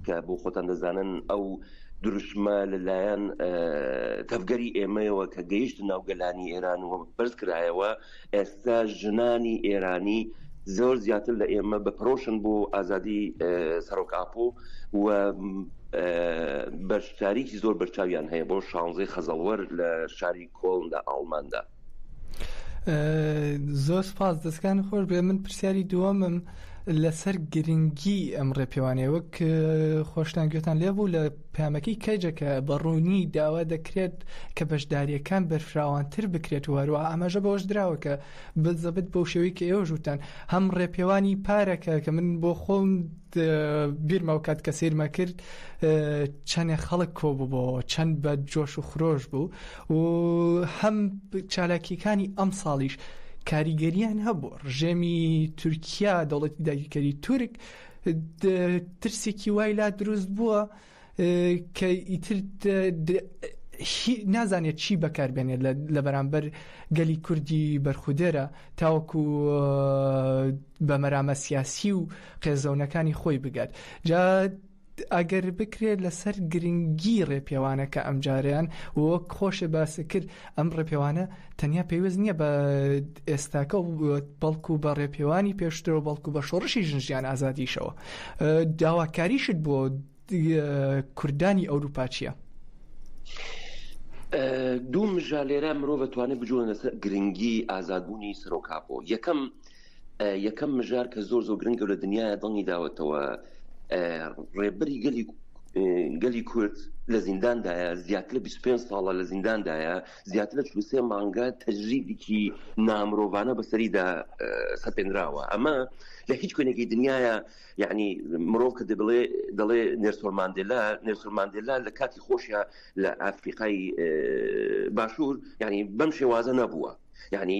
E: کە بۆ خۆتان دەزانن ئەو دروشمە لەلایەن تەڤگەری ئێمەیەوە کە گەیشت ناو گەلانی ئێران و بەرز کرایەوە ئێستا ژنانی ئێرانی زۆر زیاتر لە ئێمە بە پەرۆشن بۆ ئازادی سەرۆک ئاپۆ و بەشداریی زۆر بەرچاویان هەیە بۆ شانزەی خەزەڵوەر لە شاری کۆڵن لە ئاڵماندا.
C: زۆر سپاس دەستکان خۆش بێ من پرسیاری دووەمم لەسەر گرنگی ئەم ڕێپێوانەیە وەک خۆشتان گوێتان لێ بوو لە پامەکەی کەجەکە بە ڕوونی داوا دەکرێت کە بەشداریەکان بەرفراوانتر بکرێت و هەروە ئاماژە بەوەش دراوە کە بزەبت بەو شێوەی کە ئێوە ژوتان هەم ڕێپێوانی پارەکە کە من بۆ خۆم بیرمە ئەو کات کە سەیرمە کرد چەندێ خەڵک کۆبووبەوە چەند بە جۆش و خرۆش بوو و هەم چالاکیەکانی ئەم ساڵیش کاریگەریان هەبوو ڕژێمی تورکیا دەوڵەتی داگیرکەری تورک ترسێکی وای لا دروست بووە کە ئیتر نازانێت چی بەکاربێنێت لە بەرامبەر گەلی کوردی بەرخودێرە تاوەکو بە مەرامە سیاسی و قێزەونەکانی خۆی بگات جا ئەگەر بکرێت لەسەر گرنگی ڕێپێوانەکە ئەمجارەیان وەک خۆشێ باس کرد ئەم ڕێپێوانە تەنیا پەیوەست نییە بە ئێستاکە بەڵکو بە ڕێپێوانی پێشترەوە بەڵکو بە شۆڕشی ژن ژیان ئازادیشەوە داواکاریشت بۆ کوردانی ئەوروپا چییە؟
E: دوو مژار لێرە مرۆڤ توانێت بجوڵێنە لەسەر گرنگی ئازادبوونی سەرۆک ئاپۆ یەکەم یەکەم مژار کە زۆر زۆر گرنگە لە دنیاە دڵنی داوەتەوە ڕێبەری گەلی گەلی کورد لە زینداندایە زیاتر لە 25 ساڵە لە زینداندایە زیاتر لە 43 مانگە تەجریدێکی نامرۆڤانە بەسەریدا سەپێنراوە ئەمە لە هیچ کوێنێکی دنیاە یعنی مرۆڤ کە دەبڵێ دەڵێ نێرسۆن ماندێلا نێرسۆن ماندێلا لە کاتی خۆشیە لە ئەفریقای باشوور یعنی بەم شێوازە نەبووە یعنی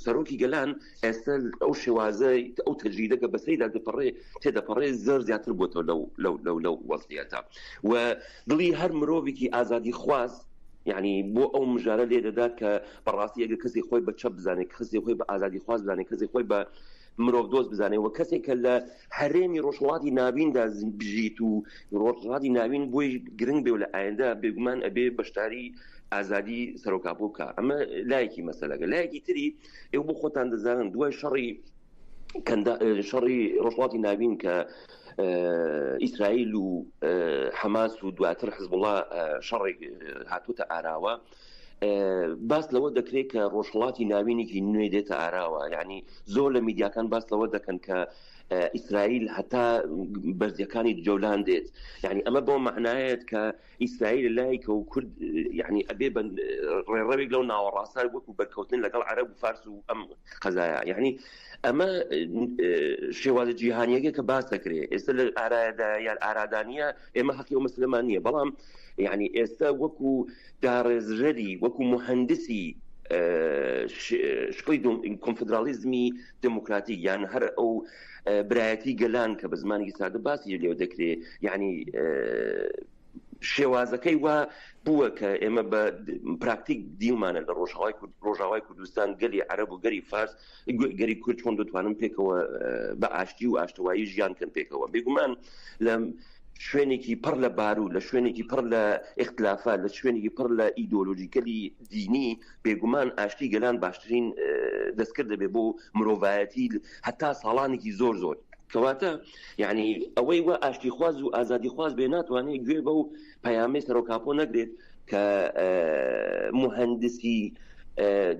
E: سەرۆکی گەلان ئێستا ئەو شێوازە ئەو تەجریدەکە بەسەیدا دەپەڕێ تێدەپەڕێ زۆر زیاتر بۆتەوە لەو لەو لەو لەو وەزعیەتە و دڵی هەر مرۆڤێکی ئازادی خواز یعنی بۆ ئەو مژارە لێ دەدات کە بەڕاستی ئەگەر کەسی خۆی بە چەپ بزانێت کەسی خۆی بە ئازادی خواز بزانێت کەسی خۆی بە مرۆڤ دۆست بزانێت و کەسێک کە لە هەرێمی ڕۆژهەڵاتی ناویندا بژیت و ڕۆژهەڵاتی ناوین بۆی گرنگ بێ و لە ئایندە بێگومان ئەبێ بەشداری ئازادی سەرۆک ئاپۆ بکە ئەمە لایەکی مەسەلەکە لایەکی تری ئێوە بۆ خۆتان دەزانن دوای شەڕی شەڕی ڕۆژهەڵاتی ناوین کە ئیسرائیل و حەماس و دواتر حزبوڵا شەڕێک هاتوتە ئاراوە باس لەوە دەکرێت کە ڕۆژهڵاتی ناوینێکی نوێ دێتە ئاراوە یعنی زۆر لە میدیاکان باس لەوە دەکەن کە ئیسرائیل هەتا بەرزیەکانی جۆلان دێت یعنی ئەمە بۆ معنایەت کە ئیسرائیل لایکە و کورد یعنی ئەبێ بە ڕێڕەوێک لەو ناوەڕاستە وەکو بەرکەوتن لەگەڵ عەرەب و فارس و ئەم قەزایە یعنی ئەمە شێوازە جیهانیەکە کە باس دەکرێت ئێستا لە ئارایدا یان ئارادانیە ئێمە حەقی و مەسلەمان نییە بەڵام یعنی ئێستا وەکو داڕێژەری وەکو مهندسی شکڵی کۆنفدرالیزمی دموکراتی یان هەر ئەو برایەتی گەلان کە بە زمانێکی سادە باسی لێو دەکرێ یعنی شێوازەکەی وا بووە کە ئێمە بە پراکتیک دیومانە لە ڕۆژاوای ڕۆژاوای کوردستان گەلی عەرەب و گەلی فارس گەلی کورد چۆن دەتوانن پێکەوە بە ئاشتی و ئاشتەوایی ژیان کەن پێکەوە بێگومان لە شوێنێکی پڕ لە بارو لە شوێنێکی پڕ لە ئیختلافات لە شوێنێکی پڕ لە ئیدۆلۆژیکەلی دینی بێگومان ئاشتی گەلان باشترین دەستکرد دەبێت بۆ مرۆڤایەتی هەتا ساڵانێکی زۆر زۆر کەواتە یعنی ئەوەی وە ئاشتیخواز و ئازادیخواز بێ ناتوانێت گوێ بەو پەیامەی سەرۆکاپۆ نەگرێت کە مهندسی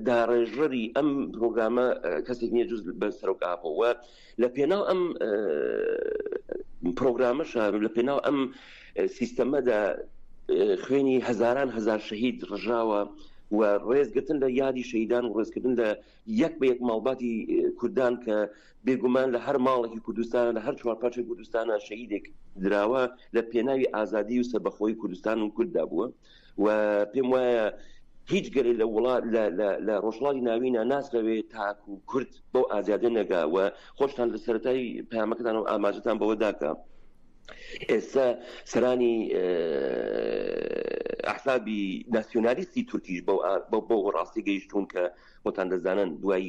E: داڕێژەری ئەم پرۆگرامە کەسێک نییە جوز بە سەرۆک ئاپۆوە لە پێناو ئەم پرۆگرامەشە لە پێناو ئەم سیستەمەدا خوێنی هەزاران هەزار شەهید ڕژاوە و. و ڕێزگرتن لە یادی شەیدان و ڕێزکردن لە یەک بە یەک ماڵباتی کوردان کە بێگومان لە هەر ماڵێکی کوردستانە لە هەر چوارپارچەی کوردستانە شەهیدێک دراوە لە پێناوی ئازادی و سەربەخۆی کوردستان و کورددا بووە و پێم وایە هیچ گەلێ لە وڵات لە ڕۆژهەڵاتی ناوینە ناسرەوێ تاکو کورد بەو ئازادە نەگا و خۆشتان لە سەرەتای پەیامەکەتان و ئاماژەتان بەوە داکە ئێستا سەرانی ئەحزابی ناسیۆنالیستی تورکیش بەو بەو ڕاستی گەیشتوون کە خۆتان دەزانن دوای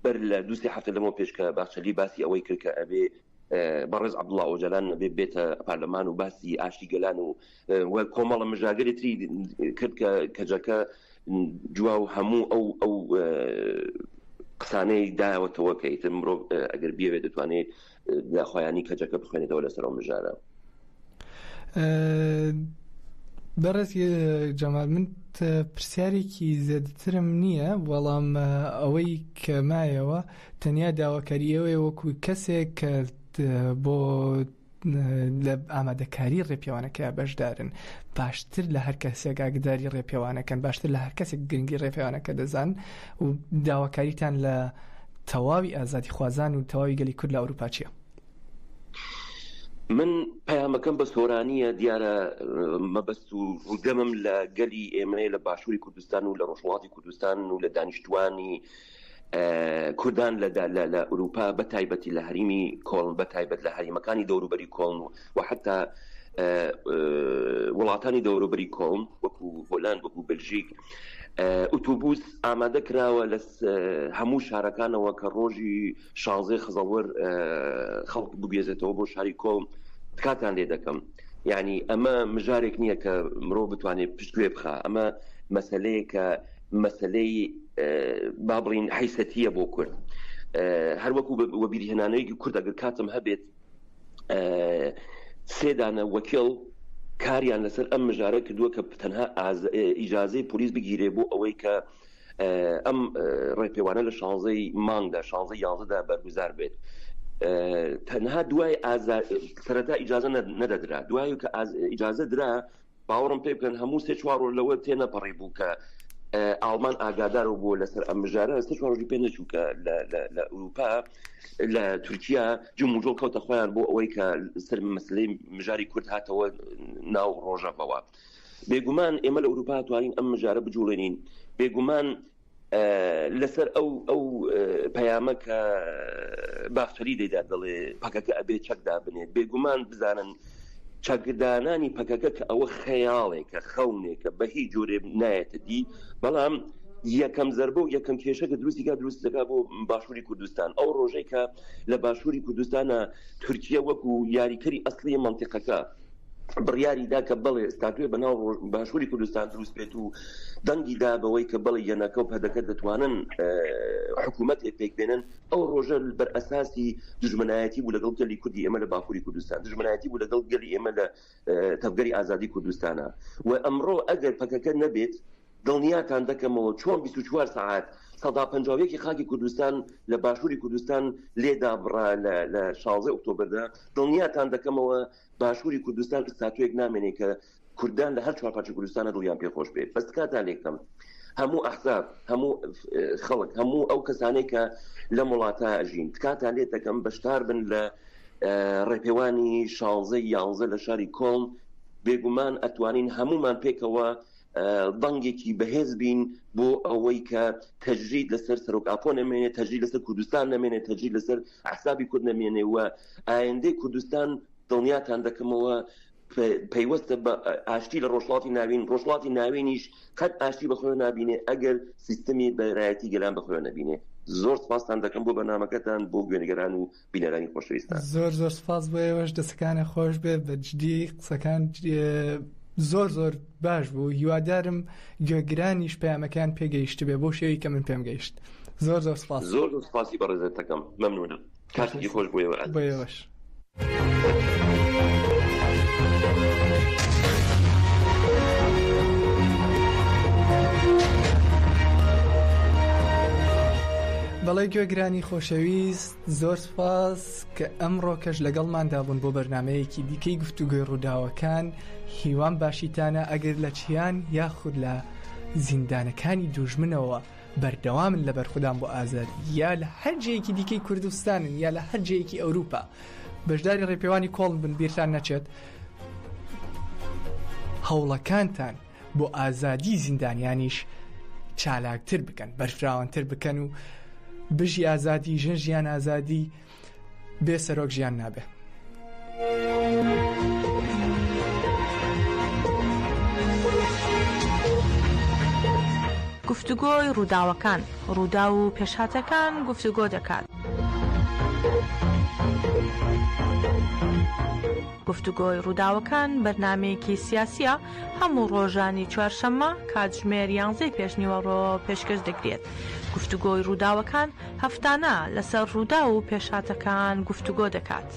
E: بەر لە دووسی هەفتە لەمەوە پێش کە باخچەلی باسی ئەوەی کرد کە ئەبێ بەڕێز عەبدوڵا ئۆجالان ئەبێ بێتە پەرلەمان و باسی ئاشتی گەلان و و کۆمەڵە مژاگەری تری کرد کە کەجەکە جواو هەموو ئەو ئەو قسانەی داوەتەوە کە ئیتر مرۆڤ ئەگەر بیەوێت دەتوانێت داخوایانی کەجەکە بخوێنێتەوە لەسەر ئەو مژارە.
C: بەڕێز جەمال من پرسیارێکی زێدەترم نییە بەڵام ئەوەی کە مایەوە تەنیا داواکاری ئێوەیە وەکو کەسێک کە بۆ لە ئامادەکاری ڕێپێوانەکەیا بەشدارن باشتر لە هەر کەسێک ئاگداری ڕێپێوانەکەن باشتر لە هەر کەسێک گرنگی ڕێپێوانەکە دەزان و داواکاریتان لە تەواوی ئازادیخوازان و تەواوی گەلی کورد لە ئەوروپا چییە؟
E: من پەیامەکەم بە سۆرانییە دیارە مەبەست و ڕوودەمم لە گەلی ئێمەیە لە باشووری کوردستان و لە ڕۆژهەڵاتی کوردستان و لە دانیشتوانی کوردان لە لە ئەوروپا بە تایبەتی لە هەریمی کۆڵن بە تایبەت لە هەریمەکانی دەوروبەری کۆڵن و حتا وڵاتانی دەوروبەری کۆڵن وەکو هۆلاند وەکو بلژیک ئوتوبوس ئامادە کراوە لە هەموو شارەکانەوە کە ڕۆژی شانزەی خزەڵوەر خەڵک بگوێزێتەوە بۆ شاری کۆڵن تکاتان لێ دەکەم یعنی ئەمە مژارێک نییە کە مرۆڤ بتوانێت پشتگوێ بخا ئەمە مەسلەیە کە مەسلەی با بڵین حیسەتیە بۆ کورد هەروەکو وەبیرهێنانەوەیکی کورد ئەگەر کاتم هەبێت سێدانە وەکیل کاریان لەسەر ئەم مژارە کردووە کە تەنها ئیجازەی پۆلیس بگیرێ بۆ ئەوەی کە ئەم ڕێپێوانە لە شانزەی مانگدا شانزە یانزەدا بەرگوزار بێت تەنها دوای سەرەتا ئیجازە نەدەدرا دوای کە ئیجازە درا باوەڕم پێ بکەن هەموو سێ چوار ڕۆژ لەوە تێنەپەڕی بوو کە ئاڵمان ئاگادار و بووە لەسەر ئەم مژارە سێ چوار ڕۆژی پێ نەچوو کە لە ئەوروپا لە تورکیا جموجۆڵ کەوتە خۆیان بۆ ئەوەی کە سەر مەسلەی مژاری کورد هاتەوە ناو ڕۆژەڤەوە بێگومان ئێمە لە ئەوروپا توانین ئەم مژارە بجوڵێنین بێگومان لەسەر ئەو ئەو پەیامە کە باخچەلی دەیدات دەڵێ پەکەکە ئەبێ چەک دابنێت بێگومان بزانن چەکدانانی پەکەکە کە ئەوە خەیاڵێکە خەونێکە بە هیچ جۆرێ نایەتە دی بەڵام یەکەم زەربە و یەکەم کێشە کە دروستیکە دروست دەکا بۆ باشووری کوردستان ئەو ڕۆژەی کە لە باشووری کوردستانە تورکیە وەکو یاریکەری ئەسلی مەنتیقەکە بڕیاری دا کە بەڵێ ستاتوێ بە ناو باشووری کوردستان دروست بێت و دەنگی دا بەوەی کە بەڵێ یەنەکە و پەدەکە دەتوانن حکوومەتێک پێک بێنن ئەو ڕۆژە بەر ئەساسی دژمنایەتی بوو لەگەڵ گەلی کوردی ئێمە لە باکووری کوردستان دژمنایەتی بوو لەگەڵ گەلی ئێمە لە تەڤگەری ئازادی کوردستانە و ئەمڕۆ ئەگەر پەکەکە نەبێت دڵنیاتان دەکەمەوە چۆن 24 سەعات سەدا 51 خاکی کوردستان لە باشووری کوردستان لێدا بڕا لە 16 ئۆکتۆبردا دڵنیاتان دەکەمەوە باشووری کوردستان ئیستاتوێک نامێنێ کە کوردان لە هەر چوار پارچە کوردستانە دڵیان پێ خۆش بێت بەس تکاتان لێ بکەم هەموو ئەحزاب هەموو خەڵک هەموو ئەو کەسانەی کە لەم وڵاتە ئەژین تکاتان لێ دەکەم بەشدار بن لە ڕێپێوانی شانزە یانزە لە شاری کۆڵن بێگومان ئەتوانین هەمومان پێکەوە دەنگێکی بەهێز بین بۆ ئەوەی کە تەجرید لەسەر سەرۆک ئاپۆ نەمێنێ تەجرید لەسەر کوردستان نەمێنێ تەجرید لەسەر ئەحزابی کورد نەمێنێ و ئایندەی کوردستان دڵنیاتان دەکەمەوە پەیوەستە بە ئاشتی لە ڕۆژهەڵاتی ناوین ڕۆژهەڵاتی ناوینیش قەت ئاشتی بەخۆی نابینێ ئەگەر سیستمی بەرایەتی گەلان بەخۆی نەبینێ زۆر سپاستان دەکەم بۆ بەرنامەکەتان بۆ گوێنگەران و بینەرانی خۆشەویستان.
C: زۆر زۆر سپاس بۆ ئێوەش دەستەکانە خۆش بێ بە جدی قسەکان زۆر زۆر باش بوو هیوادارم گوێگرانیش پەیامەکەیان پێگەیشتبێ بۆ شێوی کە من پێم گەیشت زۆر زۆر سپاس
E: زۆر زۆر سپاسی بەڕێزت دەکەم مەمنونم کاتێکی خۆش بۆ ئێوە
C: بۆ ئێوەش. بەڵێ گوێگرانی خۆشەویست زۆر سوپاس کە ئەمڕۆکەش لەگەڵماندا بوون بۆ بەرنمەیەکی دیکەی گفتوگۆی ڕووداوەکان هیوام باشیتانە ئەگەر لە چیان یاخود لە زیندانەکانی دوژمنەوە بەردەوامن لە بەرخودان بۆ ئازادی یا لە هەر جێیەکی دیکەی کوردستانن یا لە هەر جێیەکی ئەوروپا بەشداری ڕێپێوانی کۆڵن بن بیرتان نەچێت هەوڵەکانتان بۆ ئازادی زیندانیانیش چالاکتر بکەن بەرفراوانتر بکەن و بژی ئازادی ژن ژیان ئازادی بێ سەرۆک ژیان نابێ.
B: گفتوگۆی ڕووداوەکان، ڕووداو و پێشهاتەکان گفتوگۆ دەکات. گفتوگۆی ڕووداوەکان بەرنامەیەکی سیاسییە، هەموو ڕۆژانی چوارشەممە کاتژمێر یانزەی پێشنیوەڕۆ پێشکەش دەکرێت. گفتوگۆی ڕووداوەکان هەفتانە لەسەر ڕووداو و پێشهاتەکان گفتوگۆ دەکات.